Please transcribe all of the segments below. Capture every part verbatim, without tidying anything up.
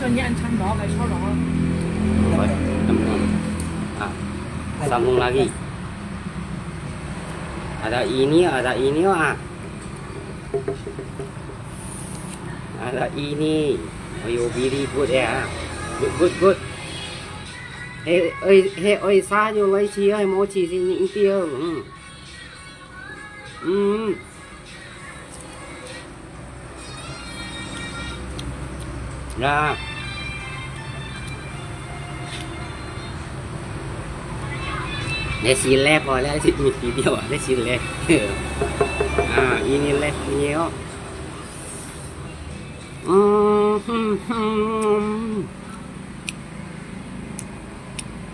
Ini ancang bawa kayak sorong. Oi, teman. Ah, sambung lagi. Ada ini, ada ini, ah. Ada ini. Ayo, very good ya. Good, good, good. He, oi, he, oi, sa yo lai chi, ai, mo chi si ni ti. Hmm. Hmm. Ya. Let's see left, oh, let's see video, let's see left. Ah, ini left ini, oh. Hmm, hmm, hmm.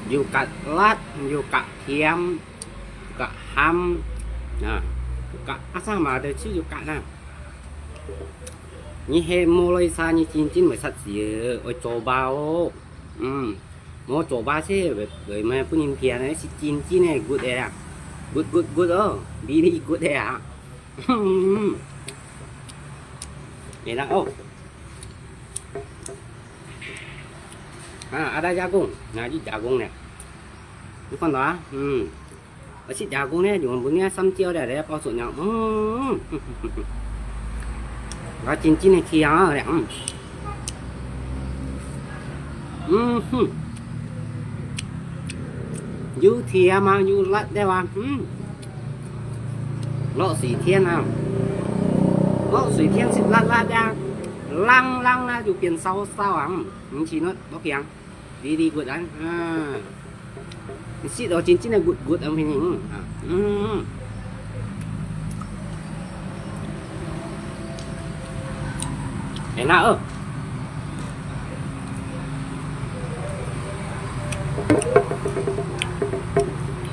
有較辣，有較甜，有較鹹，啊，有較，啊，啥嘛都有較啦。你係無來茶，你真正會殺死个，愛做吧哦。嗯，無做吧，係會，會，會分人騙个，係真正个good个啊。Good, good, good哦，very good个啊。嗯，嗯，嗯。Enak哦。 啊，ada jagung，啊，有jagung呢。你看到啊？嗯，愛食jagung呢，用分你三椒咧，來包出呢。嗯，啊，真正个香啊，嗯。嗯哼，有甜啊，有辣个啊，嗯。落水天啊，落水天食辣辣个啊，冷冷啊就變燒燒啊，嗯。 毋係喏，無驚。Very good啊，啊。你食到真正个good good啊，嗯，啊，嗯。Enak哦。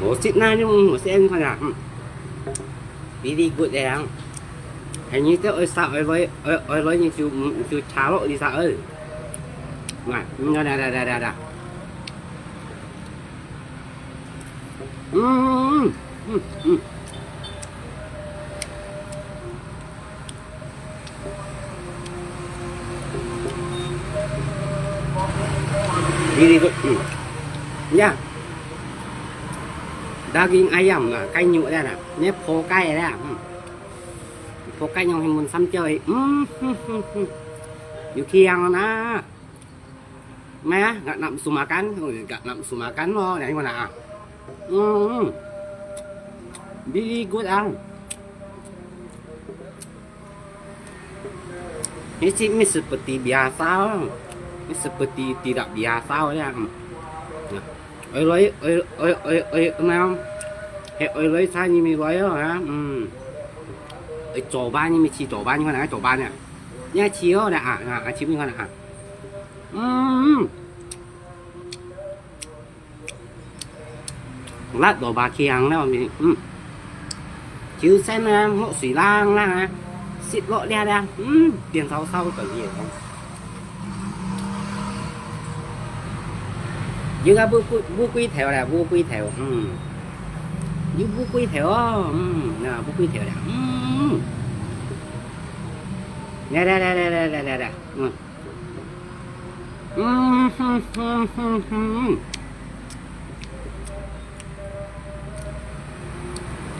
無食那種，無食那款啊，嗯。Very good个啊。 係你兜愛煠愛來，愛，愛來你就，嗯，就炒落去煠哦。來，嗯，來，來，來，來，來。嗯，嗯，嗯，嗯。Very good，嗯。Ya。Daging ayam啊，雞肉啦，你破雞啦，嗯。 Pokoknya yang mun samtiao, eh. Hmm, hmm, hmm, hmm. Yuki yang mana? Maya, nggak nafsu makan. Oh, nggak nafsu makan loh, yang mana? Hmm. Very good ah. Ini sih mi seperti biasa. Mi seperti tidak biasa ya. Hmm. Nah. 愛來，愛，愛，愛，愛，愛，愛，愛來茶你咪來哦，哈，嗯。愛做飯你咪試做飯，你看哪个做飯呢？你愛試哦，來啊，啊，試看啊。嗯，嗯。辣到把腔了，嗯。 就先啊，落水冷冷啊，食落了了，嗯，變燒燒个嘢。有个烏龜，烏龜頭啦，烏龜頭，嗯，有烏龜頭哦，嗯，那烏龜頭啦，嗯。來來來來來來來來，嗯。 嗯哼哼哼哼。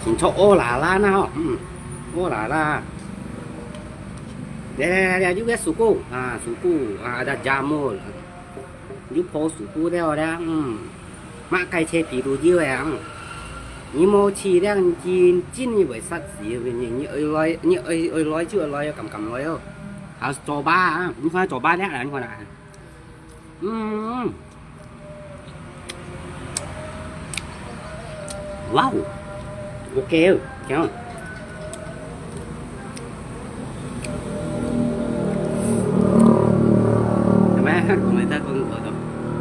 Sinco，哦啦啦那吼，嗯，哦啦啦。來來來來，有个suku，啊，suku，啊，ada jamur，有泡suku了咧，嗯。 Mak kai che pi lu jiu ya. Ni mo chi liang jin jin ni wei sat si ni, ni oi loi, ni oi, oi loi jiu oi loi kam kam loi o. Harus coba, ni kau coba liang lah, ni kau nak. Hmm. Wow. Ok, ok.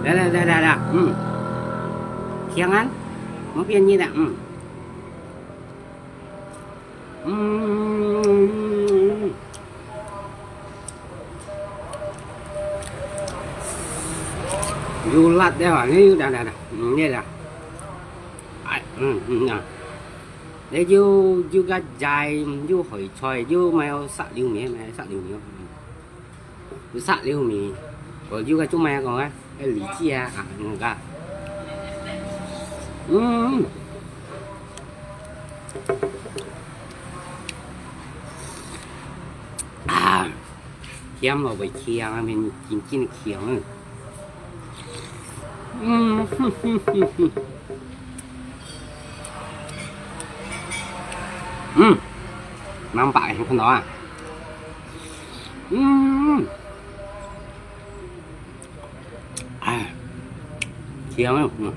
Dah, dah, dah, dah. Hmm. Siangan. Mau pian ni dah. Hmm. Hmm. 有辣个啊，你有辣辣辣，嗯，你啦。哎，嗯，嗯啊。你有，有个菜，有海菜，有没有沙溜面，没有沙溜面。嗯。有沙溜面。哦，有个做麼个講啊？該李記啊，啊，嗯，啊。嗯。啊，甜咯，會甜啊，面緊緊甜啊。嗯，哼哼哼哼。嗯，蠻白，你看到啊？嗯。 哎，香啊，嗯。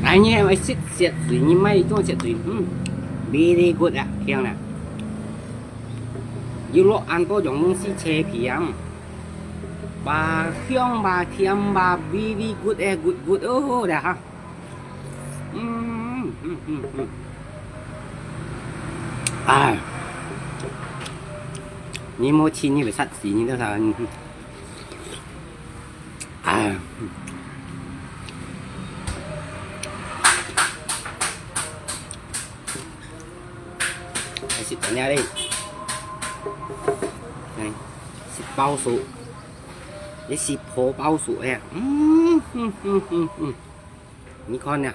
哎，你愛食雪水，你買一種雪水，嗯，very good啊，香啊。有落恁多種東西切片，把香吧，甜吧，very good哎，good good哦，了哈。 嗯，嗯，嗯，嗯。哎。你莫吃，你會殺死你个啥？嗯，嗯。哎。還食怎樣嘞？哎，食包薯，你食破包薯哎，嗯，嗯，嗯，嗯，嗯。 你看啊，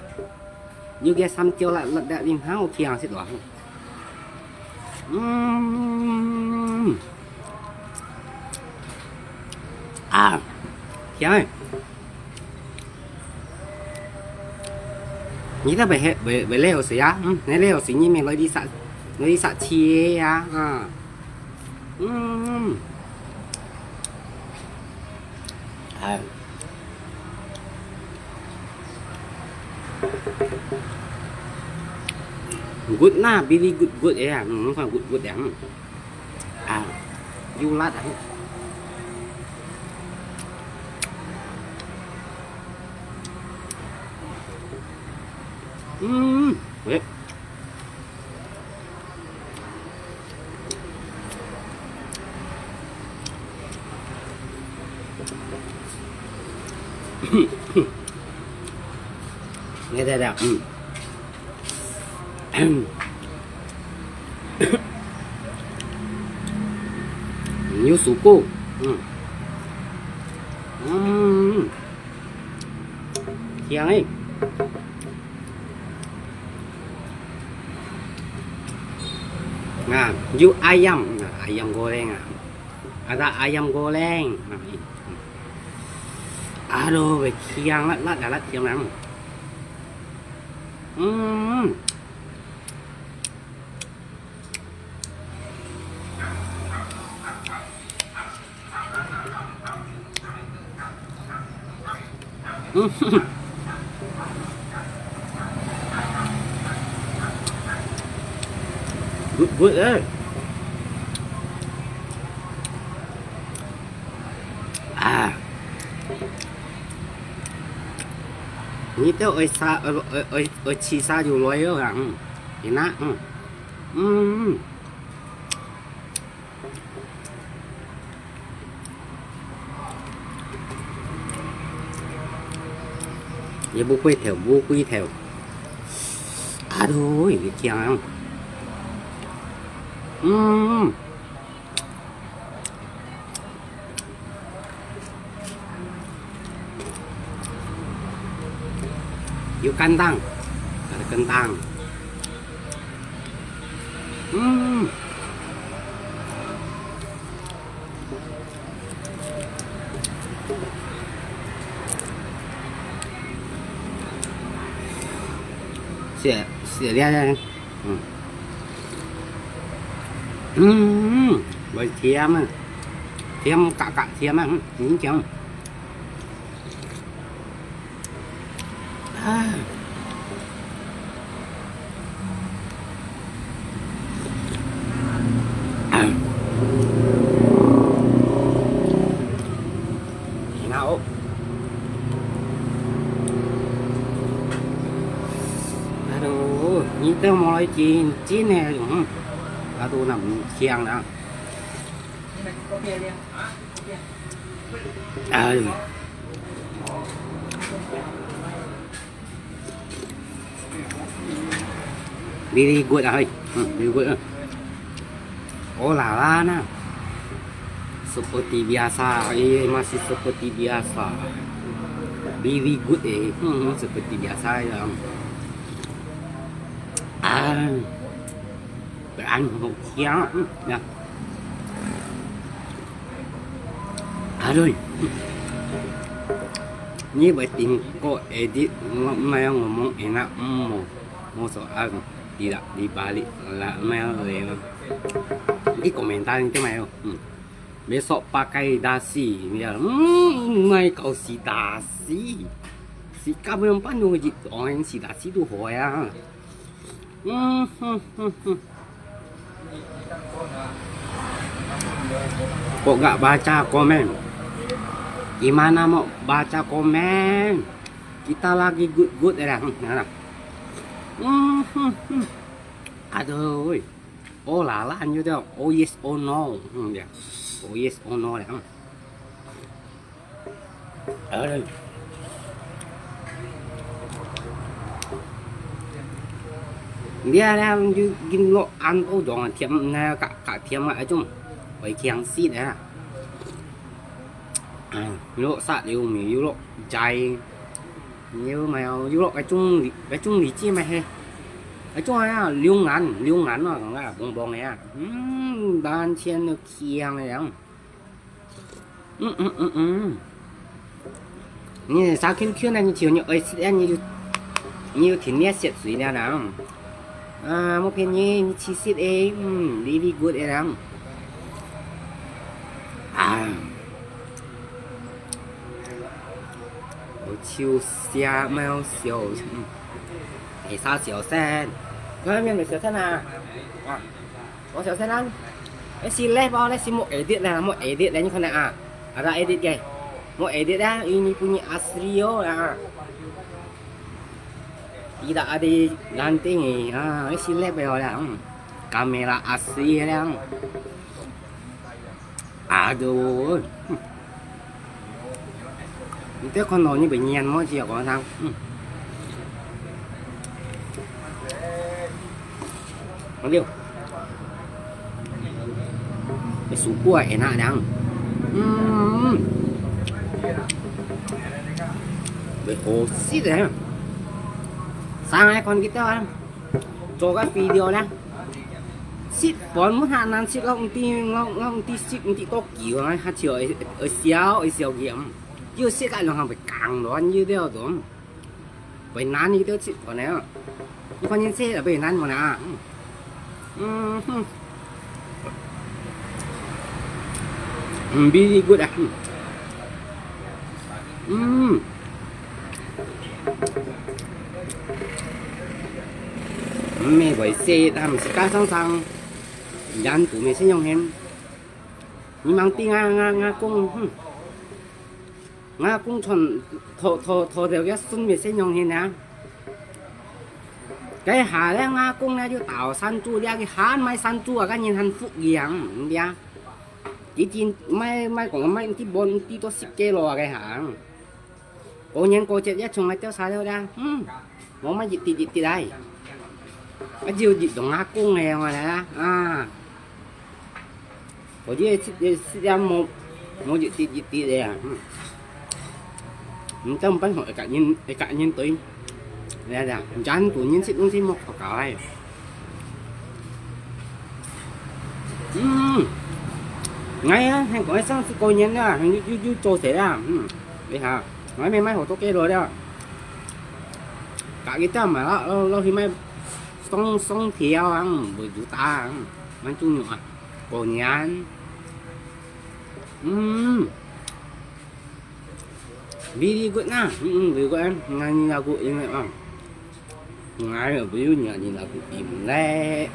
有个三椒辣辣个，你好聽食哇。嗯。啊，香欸。你這會，會，會了水啊？嗯，你了水，你咪來這殺，來這殺切啊，啊。嗯。哎。 Good na, very good, good ya. Hmm, good, good ya. Hmm. Ah, you like ah. Hmm, wait. 你睇睇，嗯。有水果，嗯。嗯，香欸。 Nah, you ayam, nah, ayam goreng ah. Ada ayam goreng. Nah, ini. Aduh, weh, kiang lat, lat, lat, kiang lat. Hmm. Good, good eh. Ah. Ngitu oi sa, oi, oi, oi, oi chi sa yu loi yo ha. Hmm. Enak. Hmm. Hmm. 也無骨頭，無骨頭。啊，都有个香。嗯。 有kentang，啊，kentang。嗯。謝，謝謝。 嗯。嗯，會甜啊，甜，嘎嘎甜啊，嗯，真香。啊。啊。 挺好。Aduh，你等我來煎，煎呢，嗯，aduh，那香啊。哎呦。 Very good啊，嘿，嗯，very good啊。Hola lah nah. Seperti biasa, eh, masih seperti biasa. Very good eh. Hmm, seperti biasa ya. Ah, berani hokiang. Hmm, ya. Aduh. Ni buat tingkok edit, nggak mau ngomong enak, hmm, mau soal. Tidak dibalik lah, mel lewat. Di komentar itu mel. Hmm. Besok pakai dasi, ya. Hmm, mai kau si dasi. Si kau belum panu ji, orang si dasi tu hoya. Hmm, hmm, hmm, hmm. Kok nggak baca komen? Gimana mau baca komen? Kita lagi good-good ya. Hmm, nah, nah. Hmm, hmm, hmm. Aduh. Oh lah lah, anyo dia. Oh yes, oh no. Hmm, ya. Oh yes, oh no ya. Hmm. Aduh. Dia lah, you gin lo an oh dong thiam na ka ka thiam ah chung. Oi kiang sit ah. Ah, you lo sat liu mi, you lo jai. You mai you lo cái chung cái chung li chi mai he. Cái chung ah, liu ngan, liu ngan no, kong ah, bong bong ya. Hmm, dan chien no kiang ya. 嗯嗯嗯嗯。你啥Q Q呢？你就你愛食啊，你就你就天天食水了啦。啊，莫騙你，你去食诶，嗯，very good诶啦。啊，我就笑，没有笑，嗯，你啥笑声？外面的笑声啊？啊。 我小細人，哎，si live哦，那si mau edit lah, mau edit lah, ni kena ah. Ada edit ke? Mau edit lah, ini punya asli oh lah. Tidak ada ganti ni. Ah, eh, si live oh lah. Hmm. Kamera asli lah. Aduh. Hmm. Nte kono ni benyian mo cia ko sang. Hmm. Aduh. Cái súp cua enak dang. Hmm. Cái khổ xít đấy. Sáng nay con kita ăn. Cho cái video nè. Sit phone muốn hạt nan sit ngọc ti ngọc ngọc ti sit ngọc ti có kiểu này hạt chiều ở siêu ở siêu game. Chứ sit cái lòng hàng phải càng đó như thế đó. Phải nan như thế sit phone này. Không có nhân xe là phải nan mà nè. Ừm. Ừm, very good ah. Ừm. Mẹ gọi xe tham sĩ ta sẵn sàng. Dán tủ mẹ sẽ nhong hen. Nhưng mà tí nga nga nga công. Nga công chọn thọ thọ thọ theo cái xuân mẹ sẽ nhong hen à. Cái hà lẽ nga công lẽ chứ tạo săn chu lẽ cái hà mai săn chu à cái nhìn hạnh phúc gì à. Chỉ chỉ mai mai còn mai tí bon tí to xịt kê lo cái hà. Cô nhắn cô chết chết chung mai tiêu xài đâu ra. Hmm. Mau mai dịch tịt dịch tịt đây. Cái chiêu dịch đồng nga công này mà nè. À. Có gì xịt xịt ra mau mau dịch tịt dịch tịt đây à. Hmm. Mình trong bánh hỏi cả nhìn cả nhìn tới. Đây là chán tủ nhìn xịt cũng xịt một khẩu cải. Ừm. Ngay á, hèn có ai sang sư cô nhân á, hèn yu yu yu cho thế á. Ừm. Đi hả? Nói mày mai hổ tố kê rồi đó. Cả cái tao mà lo lo lo thì mày song song thiếu á, ừm, bởi dù ta, ừm, mang chung nhựa. Cô nhân. Ừm. Very good na. Ừm, ừm, very good em. Ngai ni lagu ini ah. Ngai yu nyi ni lagu im le.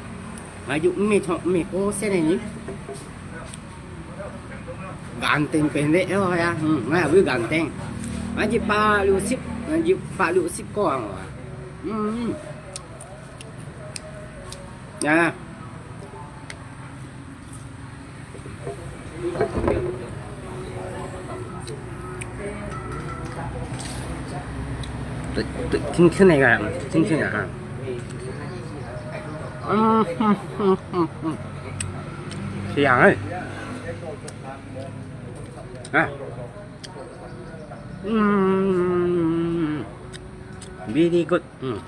Ngai yu me thok me ko se ne ni. Ganteng pendek yo ya. Hmm, ngai yu ganteng. Ngai ji pa lu sip, ngai ji pa lu sip ko ang. Hmm. Ya. Tuk, tuk, king king này à, king king à. Ừm, hmm, hmm, hmm, hmm. 香欸。啊。嗯，really good。嗯。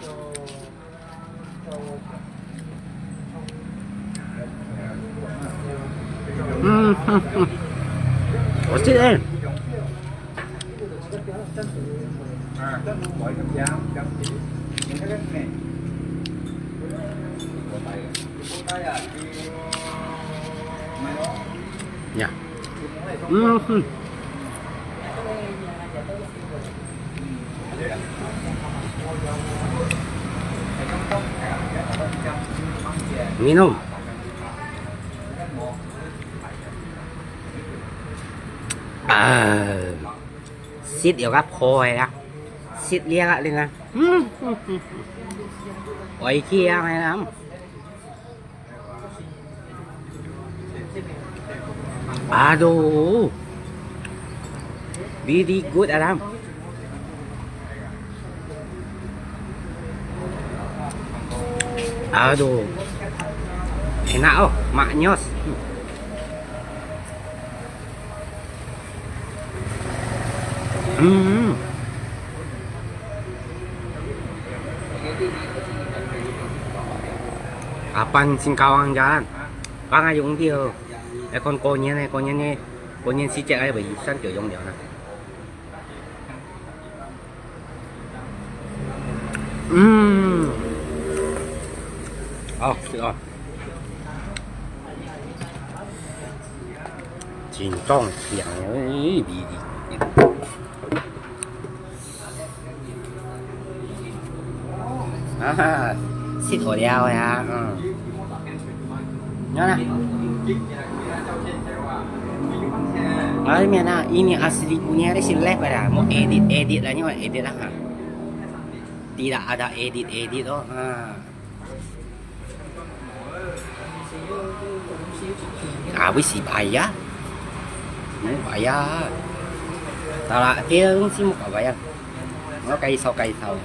嗯，好吃欸。呀。嗯哼。Minum. À, sweet有个破个啦，sweet了个哩啦。嗯，嗯，嗯，嗯。Ôi kia này lắm. Aduh. Very good, Adam. Aduh. Enak oh, maknyos. Hmm. Kapan Singkawang jalan? Bang ayong dia. Eh, kon konyen eh, konyen eh. Konyen si cek ay, bai san kyo yong liao na. Hmm. Oh, si oh. 真當香，咦，味道。啊，食好了呀，嗯。你看啦。啊，裡面啊，ini asli punya ada si left ada, mau edit edit lah, ni mau edit lah ha. Tidak ada edit edit oh, ha. Habis si bayar. Hmm, bayar. Kalau dia si muka bayar. Mau kaisau kaisau.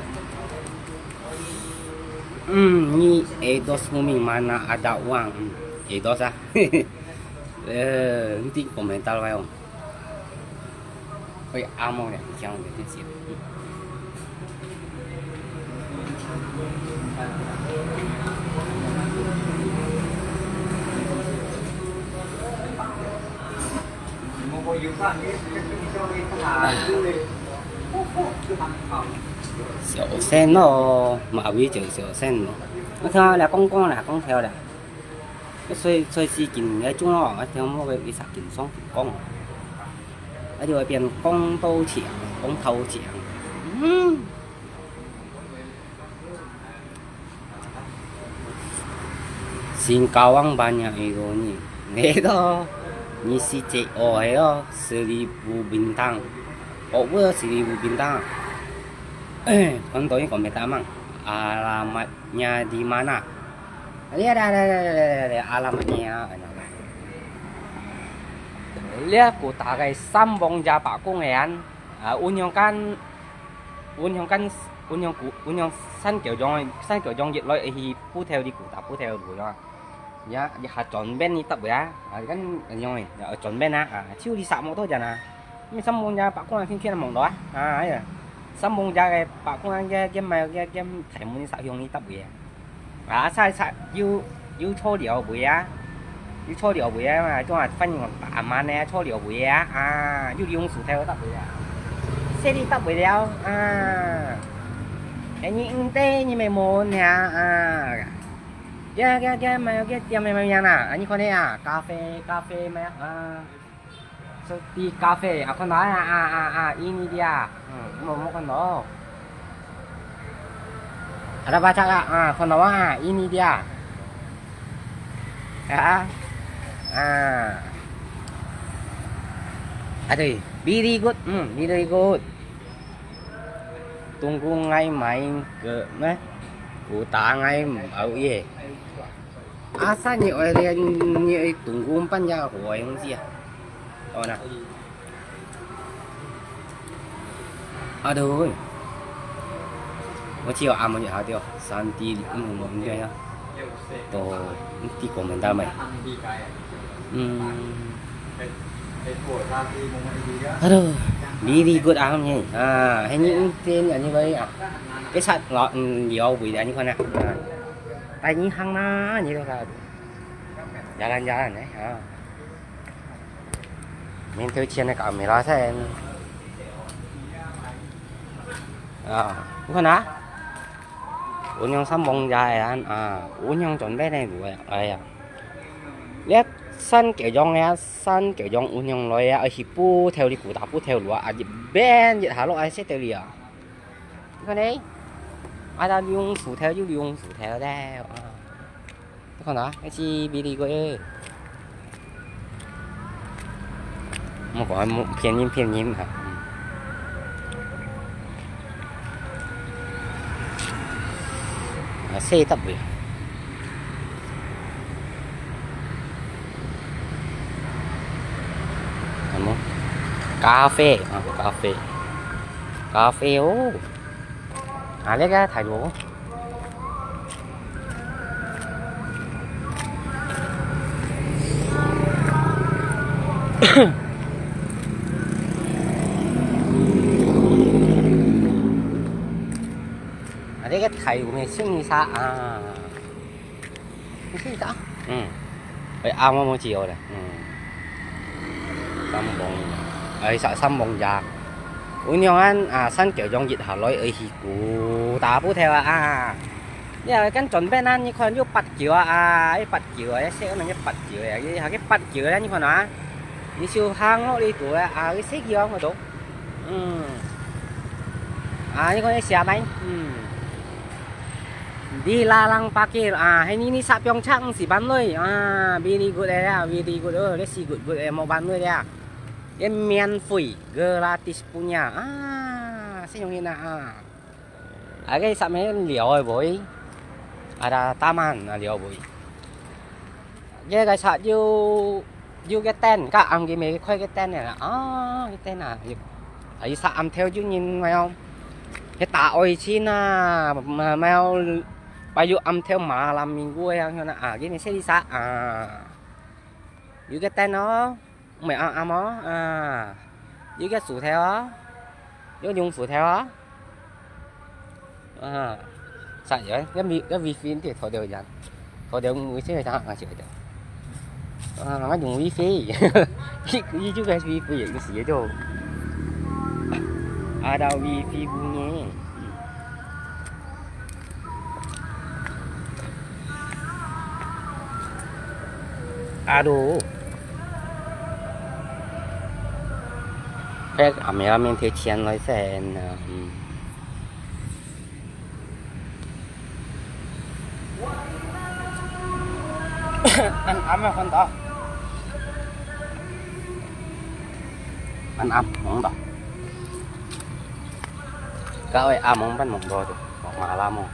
Hmm, ni Edos muming mana ada uang. Hmm, Edos ah. Eh, nanti komentar kayo. Ôi, amo này, chang để cái gì. Xéo sen lor, mà ví dụ xéo sen lor. Nó theo là con con là con theo là. Cái xoay xoay xì kín cái chung lor, cái theo mua cái cái sạc kín song kín con. Cái điều là變con tô chiang, con thâu chiang. Singkawang banyak itu ni. Nggak itu. Ni si cek oh itu seribu bintang. Oh, seribu bintang. Eh, contohnya kau minta mang. Alamatnya di mana? Lihat ada ada ada ada alamatnya. 這古大概三王爺伯公園，啊，運用緊，運用緊，運用古，運用三角種，三角種一類去鋪頭，去古大鋪頭路啊。也，也下轉變你搭位啊，啊，跟，用誒，轉變啊，啊，就你啥無多人啊。 你三王爺伯公園天天望到啊，啊，哎呀，三王爺个伯公園个个賣个个大門啥向你搭位啊？啊，晒晒，有有坐了位啊，有坐了位啊嘛，種啊，反正大慢呢，坐了位啊，啊，有用手頭搭位啊，這裡搭位了啊，哎，你毋得，你咪問呀啊，个个个賣个店个名啦，啊，你看呢啊，咖啡咖啡賣啊。 Seperti kafe, ah, kon ah, ah, ah, ah, ini dia. Hmm, mo, mo kon no. Ada baca tak? Ah, kon ah, ini dia. Ya. Ah. Aduh, very good. Hmm, very good. Tunggu ngai main ke, meh? Ku ta ngai au ye. Asa ni oi lian ni oi tunggu pan ya hu oi hong sia. Oh na. Aduh. 我只有阿门有好掉，三 D，嗯，对呀。都，你講明白沒？嗯。Aduh, very good啊，你啊，還你五點啊，你會啊，一下老，嗯，了不得，你看啊，啊，帶你行嘛，你這個，jalan-jalan欸，啊。 面對前个camera先。啊，你看啊，Unyong sambong ya an啊，Unyong chọn bên này buat, ai ya. Lihat san kêu jong ya, san kêu jong Unyong loi ya, ai si pu theo đi ku ta pu theo lua, ai bên ya halo ai sẽ theo đi à. Cái này, ai đã đi uống sủi theo, đi uống sủi theo đây. 你看啊，該是Billy个。莫講，莫騙人騙人啊。嗯。啊，細粒个。什麼？咖啡啊，咖啡，咖啡哦。 啊，這個大路。啊，這個大路咩？新一下啊。 你試一下。嗯。哎，啊，我冇試過咧。嗯。Sambong. Ai, sa-, sambong ya. Unyong an, ah, san kêu jong yit haloi, ai si ku ta pu theo à, ah. Ya, kan chọn bên an, 你看有八九啊，啊，有八九啊，有細个有八九啊，有下个八九啊，你看啊。你就行落去度啊，啊，有細个啊，我都。 嗯。啊，你看這寫咩？嗯。Dilarang parkir. Ah, hai ni ni sa piong chak si ban lui. Ah, very good eh, very good. Oh, let's see good good eh, mau ban lui ya. Ini 免費, gratis punya. Ah, senyum ini ah. Ake sa me liau boy. Ada taman liau boy. Ye, cái sạp yu, yu cái tên, các ăn cái mấy cái khoai cái tên này là, à, cái tên à, yu, à, yu sạp ăn theo yu nhìn mày không? Cái ta ôi chín à, mà, mà, mày không, bà yu ăn theo mà làm mình vui không, à, cái này sẽ đi sạp, à. Yu cái tên nó, mày ăn, ăn mò, à. Yu cái sủ theo á, yu nhung sủ theo á. À, sài ya, cái mi, cái wifi thì thổi đều dần. Thổi đều người sẽ ta ngang sửa được. À, ngang dùng wifi. Cái, cái, cái wifi cái gì đó. Ada wifi bunyi. Aduh. Cái à, mẹ mình thấy chén nói sẽ, ừ. Ăn ấm mà con đó. Ăn ấm, mong đó. Kau ai ấm mong ban mong đó tu. Mong malam mong.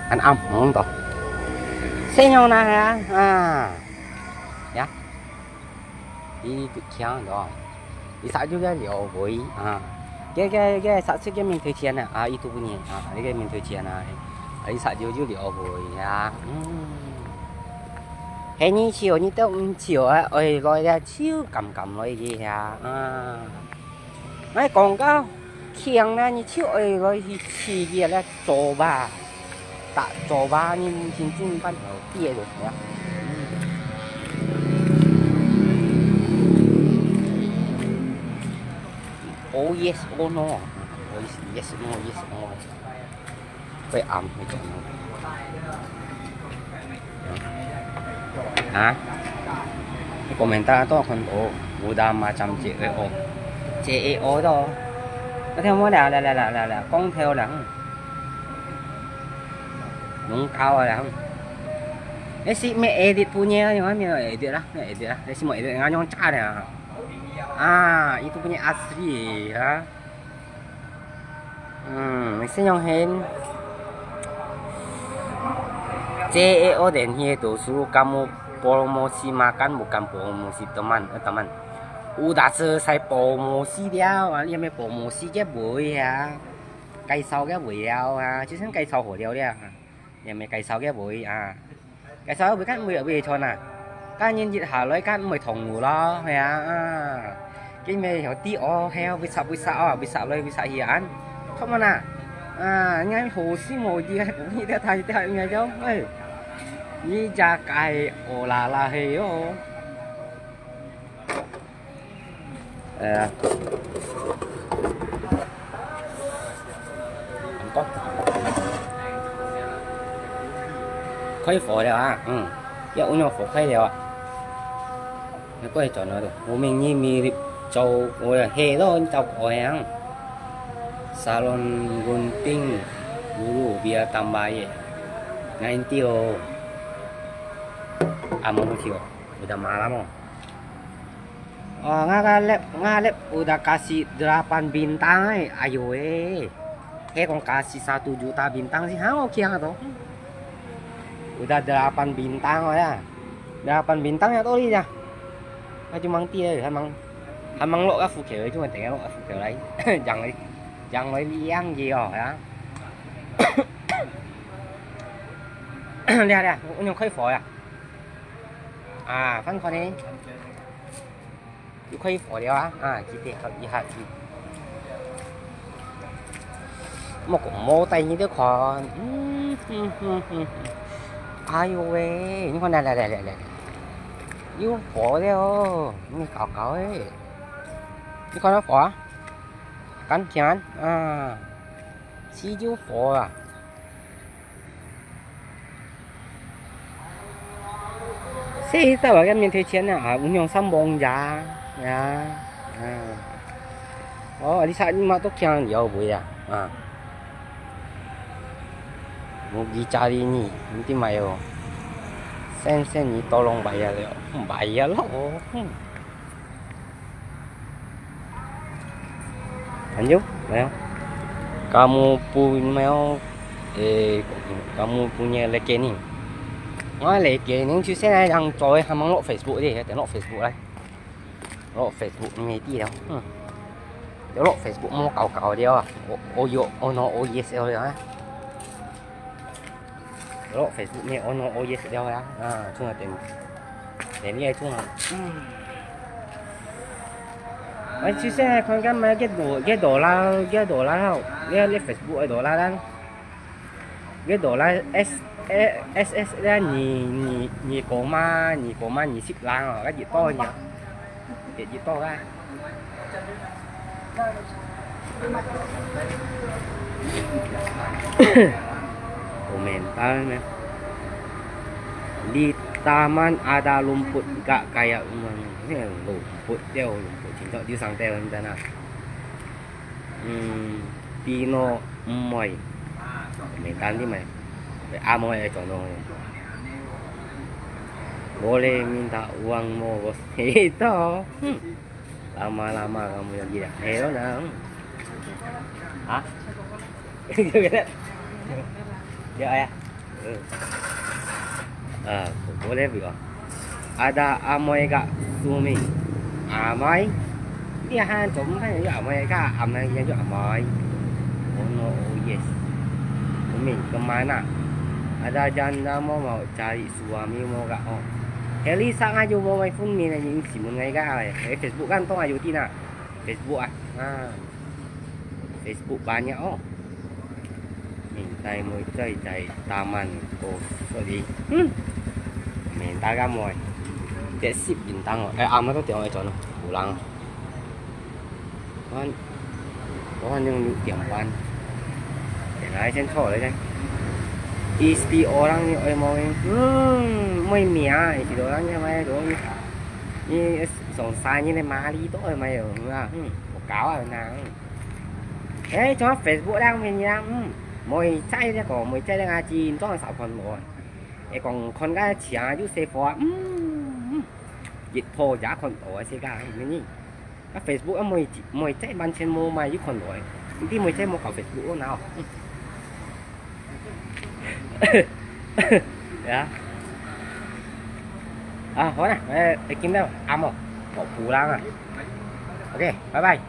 Ăn ấm, mong to. Sẽ nhau nè, à. Ya. Đi, đi, đi, kiang đó. Đi xã chủ cái liều với, à. Cái, cái, cái xã sự cái mình thời chiến à, à, ít tu nhỉ, à, cái mình thời chiến à. À, đi xã chủ chủ liều với, ya. Ừm. Hè, 你笑，你都毋笑啊，哎，來了，笑豔豔來个呀，啊。𠊎講到慶呢，你就愛來去試个咧，做吧，打做吧，你毋信正辦好，跌落去啊。Oh yes, oh no. Oh yes, yes, no, yes, no. 會暗，會暗。啊？你komentar to kan o, udah macam C E O. C E O to. Có theo mua đà là, là, là, là, là con theo là. Đúng cao là. Ê, si mẹ edit punya, nhưng mà mẹ edit lah, mẹ edit lah. Ê, si mẹ edit, nganyong cha nè. Ah, itu punya asli ya. Hmm, mesti yang hen. J A O電器讀書，kamu promosi makan bukan promosi teman，eh，teman。Udah selesai promosi了啊，你還沒promosi个位啊，介紹个位了啊，就算介紹好了了啊，你還沒介紹个位啊，介紹个位kan會會穿啊，kan人一下來kan會同路咯，係啊，啊。 Kini may hoti oh heo bisa bisa oh bisa loy bisa hian. Thok mana? Ah, ngai ho si mo di ai buni dia thai dia ngai jong. Ai. Ni ja kai o la la he yo. Eh. Ang kok. 開火了啊，嗯，要用火開了啊。 你過去轉來咯，我明日咪做，我係咯，你到過去啊。Salon gunting dulu biar tambah ye. Nanti oh. Amo mo siyo, udah malam oh. Oh, nga ka lep, nga lep udah kasih delapan bintang ai. Ayo eh. He kong kasih satu juta bintang sih, hang oke hang to. Udah delapan bintang oh ya. Delapan bintang ya toli ya. Ayo mang ti, hamang, hamang lok ka fukel, cuma tengah lok ka fukel lai. Jang lai, jang lai liang ji oh ya. Lihat lihat, unyong koi fo ya. Ah, fan koi ni. 佢可以火了啊，啊，佢得合一下佢。莫講莫帶你去看，嗯哼哼哼，哎呦喂，你看來來來來來，有火了哦，你搞搞誒，你看到火啊？敢看啊？是有火啊！ Sita ba kan min thei chian na, ah, unyong sambong ya, ya, ah. Oh, di sa ni ma to kiang liao bu ya, ah. Mo gi cha di ni, ni ti mai yo. Sen sen ni to long ba ya liao, ba ya lo. Lanjut, ayo. Kamu punya, eh, kamu punya rekening. Nga rekening 就現在這樣做，還吂落Facebook的，等落Facebook來。落Facebook你沒底了，嗯。有落Facebook莫搞搞的啊，我我有，我喏，我也是了啊。 Lo Facebook ni ono oyes liao ya. Ah, chung ah ten. Ten ni ai chung ah. Hmm. Ai, chi se ai khon kan mai get do, get do la, get do la hao. Ni ni Facebook ai do la dan. Get do la S, eh, S S la ni, ni, ni koma, ni koma ni sip lang oh, kan jit to ni. Jit jit to kan. Komentar na. Di taman ada rumput gak kayak rumahnya. Heh, rumput dia, rumput cincau di santai macam mana. Hmm, Tino Moy. Komentar ni mai. Amoy ai contoh. Boleh minta uang mo bos. Itu. Hmm. Lama-lama kamu yang tidak. Eh, lo na. Ha? Dia ayah. Eh. Ah, boleh juga. Ada amoy gak sumi. Amoy. Dia han cuma kan ya amoy gak, amoy ya juga amoy. Oh no, oh yes. Sumi kemana? Ada janda mau mau cari suami mau gak oh. Heli sa ngayu mau mai phone ni na yung simun ngai gak. Eh, Facebook kan tong ayu tina. Facebook ah. Ha. Facebook banyak oh. Mintai moi cai cai taman ko sorry. Hmm. Minta ka moi. Tek sip bintang oh. Eh, ama tu tiang oi chon oh. Pulang. Kan. Kan yang lu tiang pan. Yang ai sen chok le kan. Isti orang ni oi moi. Hmm, moi mia isti orang ni mai dong. Ni song sa ni le ma li to oi mai yo. Hmm. 搞啊，誒，仲有Facebook咧，面啊，嗯，妹仔咧講，妹仔咧啊，真裝手看我，誒，講看个牆有細火啊，嗯，嗯，一鋪也看到啊，世界，嗯，啊，Facebook啊，妹仔，妹仔完全無買，有看到誒，你知妹仔無搞Facebook哦，哪哦，嗯。Ya. Ah, hôn ah, eh, eh, kim deh, amo, kok pulang ah. Oke, bye bye.